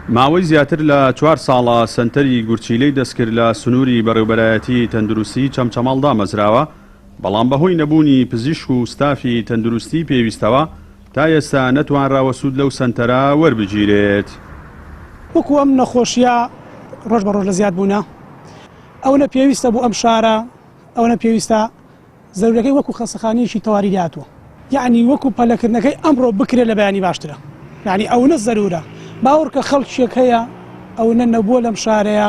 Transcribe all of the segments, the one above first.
ماوەی زیاتر لە چوار ساڵە سەنتەری گورچیلەی دەستکرد لە سنووری بەڕێوبەرایەتی تەندروستی چەمچەماڵ دامەزراوە، بەڵام بەهۆی نەبوونی پزیشک و ستافی تەندروستی پێویستەوە تا ئێستا نەتوانراوە سوود لەو سەنتەرە وەربگیرێت. وەکو ئەم نەخۆشیە ڕۆژ بە ڕۆژ لە زیاد بوونە ئەونە پێویستە بۆ ئەم شارە ئەونە پێویستە زەرورەکەی وەکو خەسەخانەیەکی تەواری لێهاتووە یەعنی وەکو پەلەکردنەکەی ئەمڕۆ بکرێت لە بەیانی باشترە یەعنی ئەونە زەرورە باوەڕکە خەڵکێک هەیە ئەونە نەبووە لەم شارەیە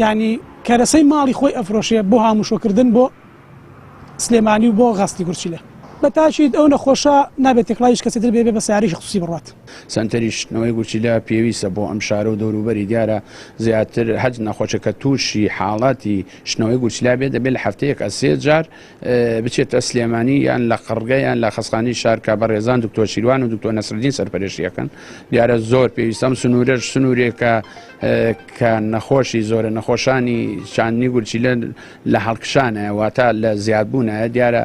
یەعنی کەرەسەی ماڵی خۆی ئەفرۆشێ بۆ هاموشۆکردن بۆ سلێمانی و بۆ غەسلی گورچیلە بە تاکید ئەو نەخۆشە نابێت تێکڵای هیچ کەسێ تر بێ بێ بە سەیارەیەکی خسوسی بڕوات. سەنتەری شتنەوەی گورچیلە پێویستە بۆ ئەم شارە و دەوروبەری دیارە زیاتر هەچ نەخۆشێک کە تووشی حاڵەتی شتنەوەی گورچیلە بێت دەبێت لە هەفتەیەکا سێ جار بچێتە سلێمانی یان لە قڕگە یان لە خەستخانەی شار کە بەڕێزان دکتۆر شیروان و دکتۆر نەسرەدین سەرپەرشتی ئەکەن دیارە زۆر پێویستە ئەم سنوورەش سنوورێکە کە نەخۆشی زۆرە نەخۆشانی چاندنی گورچیلە لە هەڵکشانە واتە لە زیادبوونە دیارە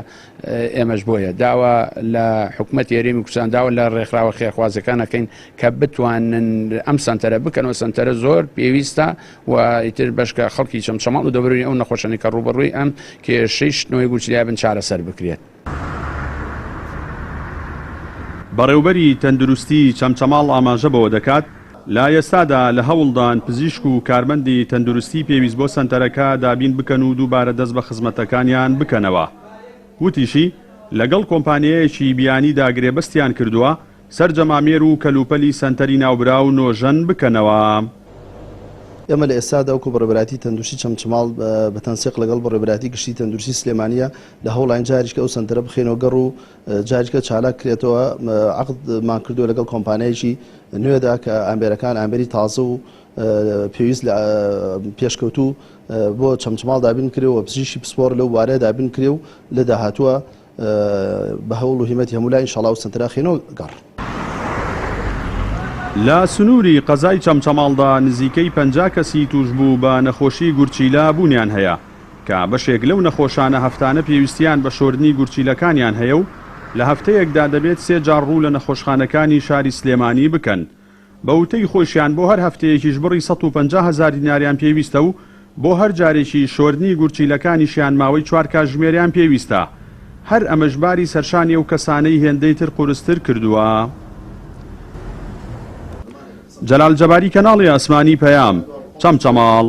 ئێمەش بۆیە داوا لە حکومەتی هەرێمی کوردستان داوا لە ڕێکخراوە خێرخوازەکان ئەکەین کە بتوانن ئەم سەنتەرە بکەنەوە سەنتەرە زۆر پێویستە و ئیتر بەشکە خەڵکی چەمچەماڵ و دەوروبەری ئەو نەخۆشانەی کە ڕووبەڕووی ئەم کێشەی شتنەوەی گورچیلە بن چارەسەر بکرێت. بەڕێوبەری تەندروستی چەمچەماڵ ئاماژە بەوە دەکات، لە ئێستادا لە هەوڵدان پزیشک و کارمەندی تەندروستی پێویست بۆ سەنتەرەکە دابین بکەن و دووبارە دەست بە خزمەتەکانیان بکەنەوە. وتیشی، لەگەڵ کۆمپانیایەکی بیانیدا گرێبەستیان کردووە سەرجەم ئامێر و کەلوپەلی سەنتەری ناوبراو نۆژەن بکەنەوە. ئێمە لە ئێستادا وەکو بەڕێوەبەرایەتی تەندروستی چەمچەماڵ بە تەنسیق لەگەڵ بەڕێوەبەرایەتی گشتی تەندروستی سلێمانییە لە هەوڵاین جاریشکە ئەو سەنتەرە بخەینەوە گەڕ و جاریشکە چالاک کرێتەوە عەقدمان کردووە لەگەڵ کۆمپانیایەکی نوێدا کە ئامێرەکان ئامێری تازە و پێویست لە پێشکەوتوو بۆ چەمچەماڵ دابین کرێ و پزیشکی پسپۆڕ لەو بوارەیە دابین کرێ و لە داهاتووە بە هەوڵ و هیمەتی هەموو لای ئینشاڵا ئەو سەنتەرە ئەخەینەوە گەڕ. لە سنووری قەزای چەمچەماڵدا نزیکەی 50 کەسی تووشبوو بە نەخۆشی گورچیلە بوونیان هەیە، کە بەشێک لەو نەخۆشانە هەفتانە پێویستیان بە شۆردنی گورچیلەکانیان هەیە و لە هەفتەیەکدا دەبێت سێ جار ڕوو لە نەخۆشخانەکانی شاری سلێمانی بکەن. بە وتەی خۆیشیان بۆ هەر هەفتەیەکیش بڕی 150 هەزار دیناریان پێویستە و بۆ هەر جارێکیش شۆردنی گورچیلەکانیشیان ماوەی چوار کاتژمێریان پێویستە. هەر ئەمەش باری سەرشانی ئەو کەسانەی هێندەی تر قورستر کردووە. جەلال جەباری کەناڵی ئاسمانی پەیام، چەمچەماڵ.